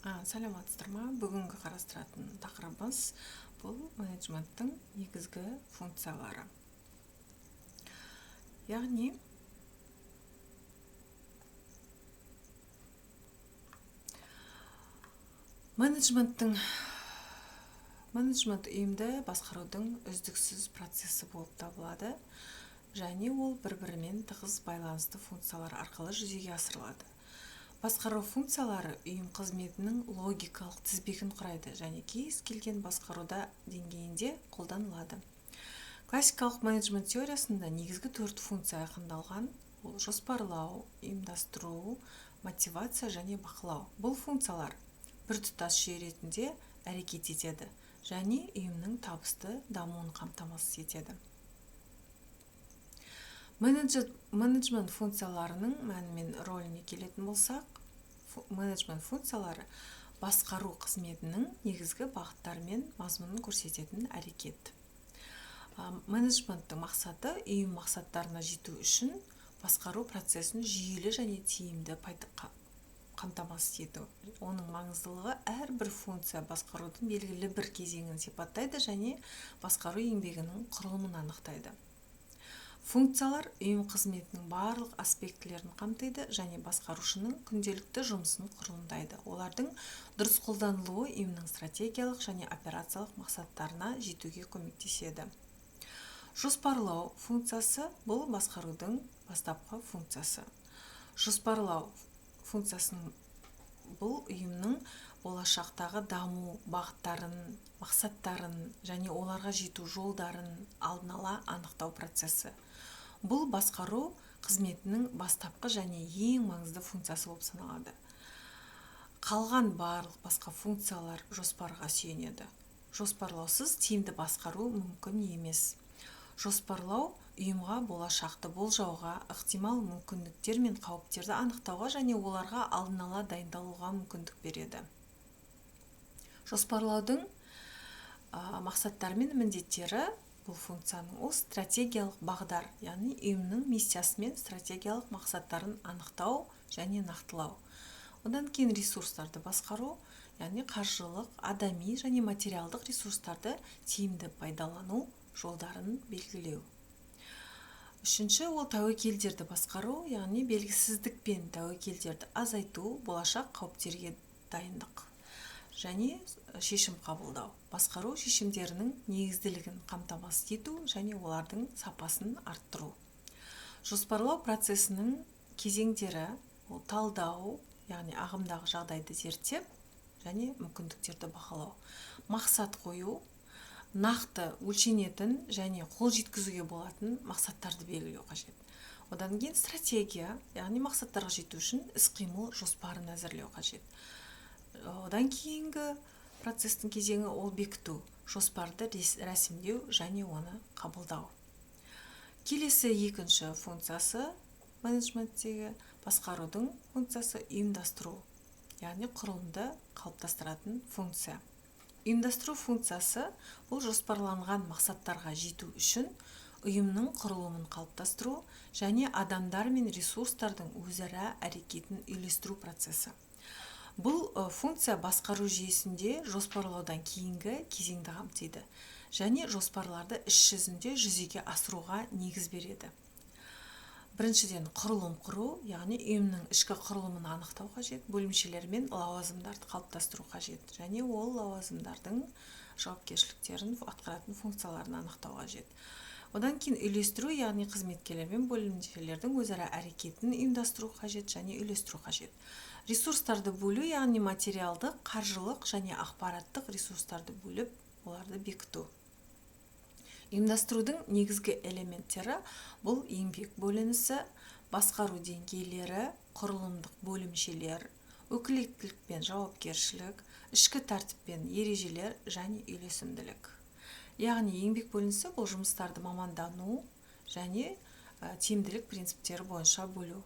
Саламатсыздар ма? Бүгінгі қарастыратын тақырыбымыз бұл менеджменттің негізгі функциялары. Яғни менеджмент ұйымды басқарудың үздіксіз процесі болып табылады және ол бір-бірімен тығыз байланысты функциялар арқылы жүзеге асырылады. Басқару функциялары ұйым қызметінің логикалық тізбегін құрайды және кез келген басқаруда деңгейінде қолданылады. Классикалық менеджмент теориясында негізгі 4 функция айқындалған. Ол жоспарлау, ұйымдастыру, мотивация және бақылау. Бұл функциялар біртұтас жүйе ретінде әрекет етеді және ұйымның табысты дамуын қамтамасыз етеді. Менеджмент функцияларының мәні мен рөліне келетін болсақ, менеджмент функциялары басқару қызметінің негізгі бағыттары мен мазмұнын көрсететін әрекет. Менеджменттің мақсаты ұйым мақсаттарына жету үшін басқару процесін жүйелі және тиімді қамтамасыз ету. Оның маңыздылығы әрбір функция басқарудың белгілі бір кезеңін сипаттайды және басқару еңбегінің құрылымын анықтайды. Функциялар ұйым қызметінің барлық аспектілерін қамтиды және басқарушының күнделікті жұмысын құрылымдайды. Олардың дұрыс қолданылуы ұйымның стратегиялық және операциялық мақсаттарына жетуге көмектеседі. Жоспарлау функциясы бұл басқарудың бастапқы функциясы. Жоспарлау функциясының бұл ұйымның болашақтағы даму бағыттарын, мақсаттарын және оларға жету жолдарын алдын ала анықтау процесі. Бұл басқару қызметінің бастапқы және ең маңызды функциясы болып саналады. Қалған барлық басқа функциялар жоспарға сүйенеді. Жоспарлаусыз тиімді басқару мүмкін емес. Жоспарлау ұйымға болашақты болжауға, ықтимал мүмкіндіктер мен қауіптерді анықтауға және оларға алдын ала дайындалуға мүмкіндік береді. Жоспарлаудың мақсаттары мен міндеттері бұл функцияның ол стратегиялық бағдар, яғни ұйымның миссиясы мен стратегиялық мақсаттарын анықтау және нақтылау. Одан кейін ресурстарды басқару, яғни қаржылық, адами және материалдық ресурстарды тиімді пайдалану жолдарын белгілеу. Үшінші, ол тәуекелдерді басқару, яғни белгісіздік пен тәуекелдерді азайту, болашақ қауіптерге дайындық және шешім қабылдау. Басқару шешімдерінің негізділігін қамтамасыз ету және олардың сапасын арттыру. Жоспарлау процесінің кезеңдері ол талдау, яғни ағымдағы жағдайды зерттеп және мүмкіндіктерді бағалау. Мақсат қою, нақты өлшенетін және қол жеткізуге болатын мақсаттарды белгілеу қажет. Одан кейін стратегия, яғни мақсаттарға жету үшін іс-қимыл жоспарын әзірлеу қажет. Одан кейінгі процестің кезеңі ол бекіту, жоспарды рәсімдеу және оны қабылдау. Келесі екінші функциясы менеджменттегі басқарудың функциясы ұйымдастыру, яғни құрылымды қалыптастыратын функция. Ұйымдастыру функциясы бұл жоспарланған мақсаттарға жету үшін ұйымның құрылымын қалыптастыру және адамдар мен ресурстардың өзара әрекетін үйлестіру процесі. Бұл функция басқару жүйесінде жоспарлаудан кейінгі кезеңді қамтиды және жоспарларды іс жүзінде жүзеге асыруға негіз береді. Біріншіден, құрылым құру, яғни ұйымның ішкі құрылымын анықтау қажет, бөлімшелер мен лауазымдарды қалыптастыру қажет және ол лауазымдардың жауапкершіліктерін атқаратын функцияларын анықтау қажет. Одан кейін үйлестіру, яғни қызметкерлер мен бөлімшелердің өзара әрекетін ұйымдастыру қажет және үйлестіру қажет. Ресурстарды бөлу, яғни материалдық, қаржылық және ақпараттық ресурстарды бөліп, оларды бекіту. Ұйымдастырудың негізгі элементтері бұл еңбек бөлінісі, басқару деңгейлері, құрылымдық бөлімшелер, өкілеттілік пен жауапкершілік, ішкі тәртіп пен ережелер және үйлесімділік. Яғни еңбек бөлінісі бұл жұмыстарды мамандану және тиімділік принциптері бойынша бөлу.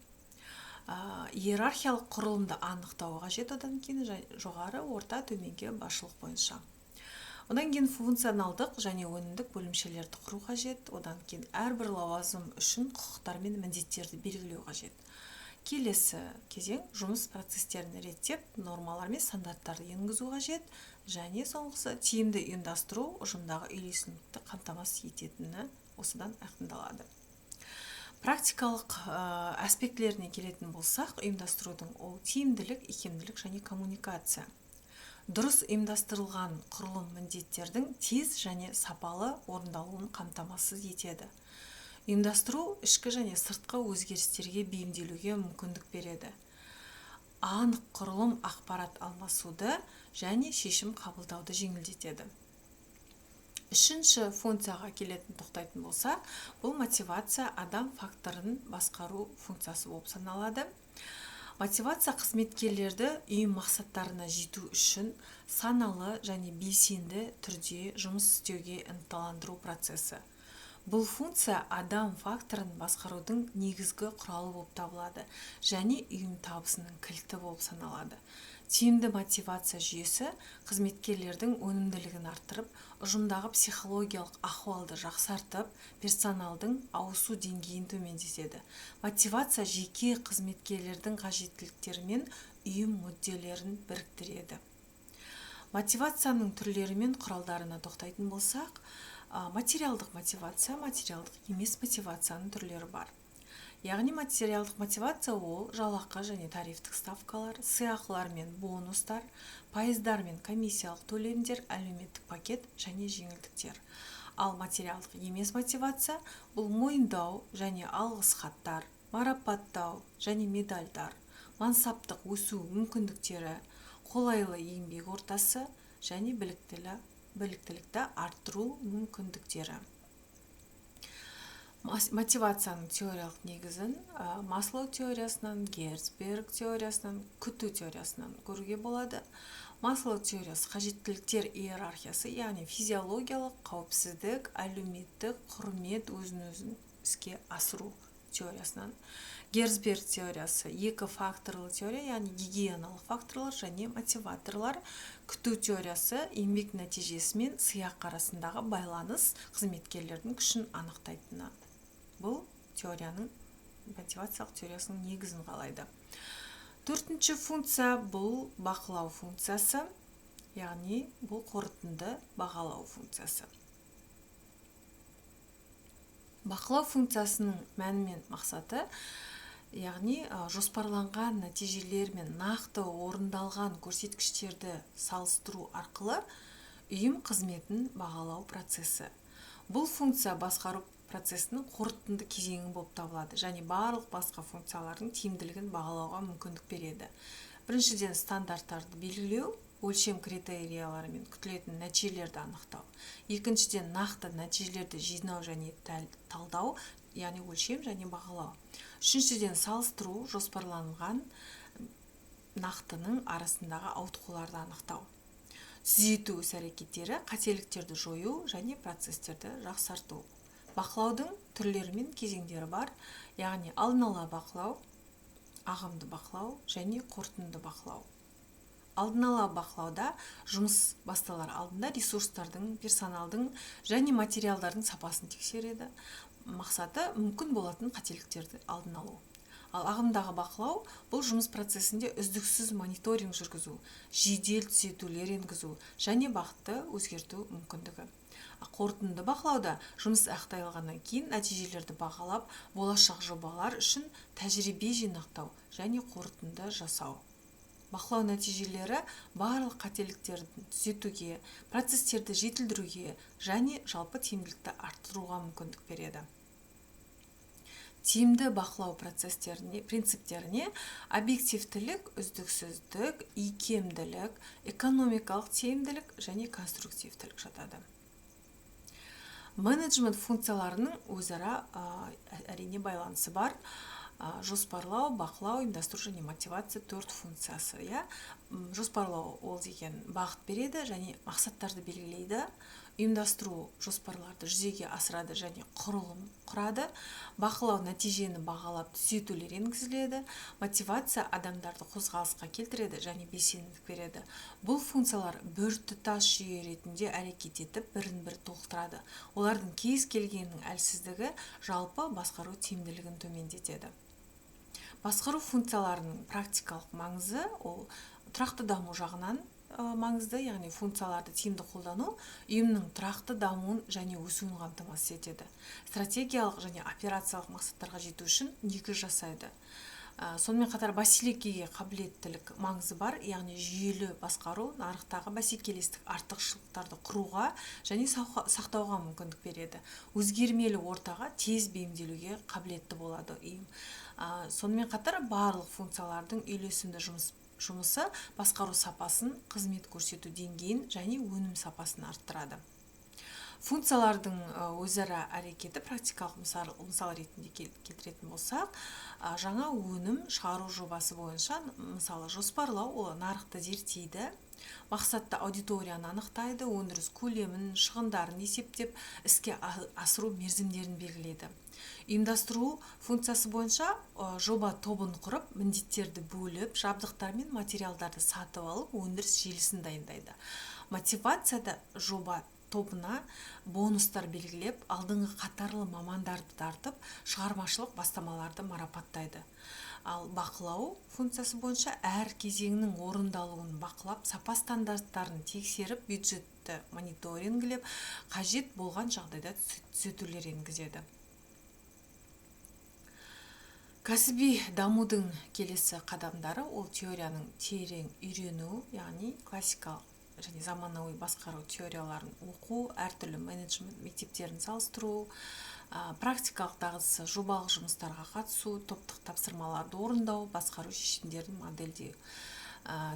Иерархиялық құрылымды анықтау қажет, одан кейін жоғары, орта, төменгі басшылық бойынша. Одан кейін функционалдық және өнімдік бөлімшелерді құру қажет. Одан кейін әрбір лауазым үшін құқықтар мен міндеттерді белгілеу қажет. Келесі кезең жұмыс процестерін реттеп, нормалар мен стандарттарды енгізу қажет. Және соңғысы тиімді ұйымдастыру ұжымдағы үйлесімділікті қамтамасыз ететіні осыдан айқындалады. Практикалық аспектілеріне келетін болсақ, ұйымдастырудың ол тиімділік, икемділік және коммуникация. Дұрыс ұйымдастырылған құрылым міндеттердің тез және сапалы орындалуын қамтамасыз етеді. Ұйымдастыру ішкі және сыртқы өзгерістерге бейімделуге мүмкіндік береді. Анық құрылым ақпарат алмасуды және шешім қабылдауды жеңілдетеді. Үшінші функцияға келетін тоқтайтын болсақ, бұл мотивация адам факторын басқару функциясы болып саналады. Мотивация қызметкерлерді ұйым мақсаттарына жету үшін саналы және белсенді түрде жұмыс істеуге ынталандыру процесі. Бұл функция адам факторын басқарудың негізгі құралы болып табылады және ұйым табысының кілті болып саналады. Тиімді мотивация жүйесі қызметкерлердің өнімділігін арттырып, ұжымдағы психологиялық ахуалды жақсартып, персоналдың ауысу деңгейін төмендетеді. Мотивация жеке қызметкерлердің қажеттіліктері мен ұйым мүдделерін біріктіреді. Мотивацияның түрлері мен құралдарына тоқтайтын болсақ, материалдық мотивация, материалдық емес мотивацияның түрлері бар. Яғни материалдық мотивация ол жалақы және тарифтік ставкалар, сыйақылар мен бонустар, пайыздар мен комиссиялық төлемдер, әлеуметтік пакет және жеңілдіктер. Ал материалдық емес мотивация бұл мойындау және алғыс хаттар, марапаттау және медальдар, мансаптық өсу мүмкіндіктері, қолайлы еңбек ортасы және біліктілікті арттыру мүмкіндіктері. Мотивацияның теориялық негізін Маслоу теориясынан, Герцберг теориясынан, күту теориясынан көруге болады. Маслоу теориясы қажеттіліктер иерархиясы, яғни физиологиялық, қауіпсіздік, әлеуметтік, құрмет, өзін-өзін іске асыру теориясынан. Герцберг теориясы екі факторлы теория, яғни гигиеналық факторлар және мотиваторлар. Күту теориясы еңбек нәтижесі мен сыйақы арасындағы байланыс қызметкерлердің күшін анықтайтыны. Бұл теорияның, мотивациялық теориясының негізін қалайды. Төртінші функция бұл бақылау функциясы, яғни бұл қорытынды бағалау функциясы. Бақылау функциясының мәні мен мақсаты, яғни жоспарланған нәтижелер мен нақты орындалған көрсеткіштерді салыстыру арқылы ұйым қызметін бағалау процесі. Бұл функция басқару процесінің қорытынды кезеңі болып табылады және барлық басқа функциялардың тиімділігін бағалауға мүмкіндік береді. Біріншіден, стандарттарды белгілеу, өлшем критериялары мен күтілетін нәтижелерді анықтау. Екіншіден, нақты нәтижелерді жинау және талдау, яғни өлшем және бағалау. Үшіншіден, салыстыру, жоспарланған нақтының арасындағы ауытқуларды анықтау. Түзету іс-әрекеттері, қателіктерді жою және процестерді жақсарту. Бақылаудың түрлері мен кезеңдері бар, яғни алдын ала бақылау, ағымды бақылау және қорытынды бақылау. Алдын ала бақылауда жұмыс басталар алдында ресурстардың, персоналдың және материалдардың сапасын тексереді. Мақсаты мүмкін болатын қателіктерді алдын алу. Ал ағымдағы бақылау бұл жұмыс процесінде үздіксіз мониторинг жүргізу, жедел түзетулер енгізу және бағытты өзгерту мүмкіндігі. Қорытынды бақылауда жұмыс аяқталғаннан кейін нәтижелерді бағалап, болашақ жобалар үшін тәжірибе жинақтау және қорытынды жасау. Бақылау нәтижелері барлық қателіктерді түзетуге, процестерді жетілдіруге және жалпы тиімділікті арттыруға мүмкіндік береді. Тиімді бақылау процестеріне, принциптеріне объективтілік, үздіксіздік, икемділік, экономикалық тиімділік және конструктивтілік жатады. Менеджмент функцияларының өзара әрине байланысы бар. Жоспарлау, бақылау, ұйымдастыру және мотивация төрт функциясы. Жоспарлау ол деген бағыт береді және мақсаттарды белгілейді. Ұйымдастыру жоспарларды жүзеге асырады және құрылым құрады. Бақылау нәтижені бағалап түзетулер енгізіледі. Мотивация адамдарды қозғалысқа келтіреді және белсенділік береді. Бұл функциялар біртұтас жүйе ретінде әрекет етіп, бірін-бірі толықтырады. Олардың кез келгенінің әлсіздігі жалпы басқару тиімділігін төмендетеді. Басқару функцияларының практикалық маңызы ол тұрақты даму жағынан маңызды, яғни функцияларды тиімді қолдану ұйымның тұрақты дамуын және өсуін қамтамасыз етеді. Стратегиялық және операциялық мақсаттарға жету үшін негіз жасайды. Сонымен қатар бәсекеге қабілеттілік маңызы бар, яғни жүйелі басқару нарықтағы бәсекелестік артықшылықтарды құруға және сақтауға мүмкіндік береді. Өзгермелі ортаға тез бейімделуге қабілетті болады ұйым. Сонымен қатар барлық функциялардың үйлесімді жұмысы басқару сапасын, қызмет көрсету деңгейін және өнім сапасын арттырады. Функциялардың өзара әрекеті практикалық мысал ретінде келтіретін болсақ, жаңа өнім шығару жобасы бойынша, мысалы, жоспарлау ол нарықты зерттейді, мақсатты аудиторияны анықтайды, өндіріс көлемін, шығындарын есептеп, іске асыру мерзімдерін белгілейді. Ұйымдастыру функциясы бойынша жоба тобын құрып, міндеттерді бөліп, жабдықтар мен материалдарды сатып алып, өндіріс желісін дайындайды. Мотивацияда жоба тобына бонустар белгілеп, алдыңғы қатарлы мамандарды тартып, шығармашылық бастамаларды марапаттайды. Ал бақылау функциясы бойынша әр кезеңнің орындалуын бақылап, сапа стандарттарын тексеріп, бюджетті мониторингілеп, қажет болған жағдайда түзетулер енгізеді. Кәсіби дамудың келесі қадамдары ол теорияның терең үйрену, яғни классикалық және заманауи басқару теорияларын оқу, әртүрлі менеджмент мектептерін салыстыру, практикалық дағдысы жобалық жұмыстарға қатысу, топтық тапсырмаларды орындау, басқару шешімдерін модельдеу,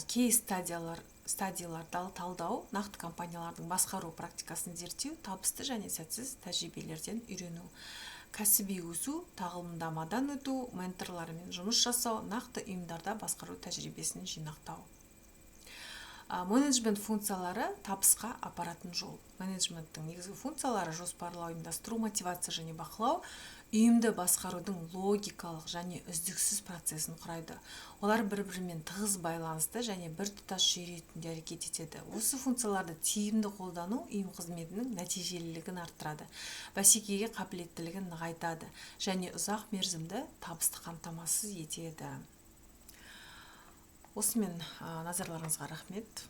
кейс стадияларды талдау, нақты компаниялардың басқару практикасын зерттеу, табысты және сәтсіз тәжірибелерден үйрену, кәсіби өсу, тағылымдамадан өту, менторлармен жұмыс жасау, нақты ұйымдарда басқару тәжірибесін жинақтау. Менеджмент функциялары табысқа апаратын жол. Менеджменттің негізгі функциялары жоспарлау, ұйымдастыру, мотивация және бақылау ұйымды басқарудың логикалық және үздіксіз процесін құрайды. Олар бір-бірімен тығыз байланысты және біртұтас жүйе ретінде әрекет етеді. Осы функцияларды тиімді қолдану ұйым қызметінің нәтижелілігін арттырады, бәсекеге қабілеттілігін нығайтады және ұзақ мерзімді табысты қамтамасыз етеді. Осымен назарларыңызға рахмет.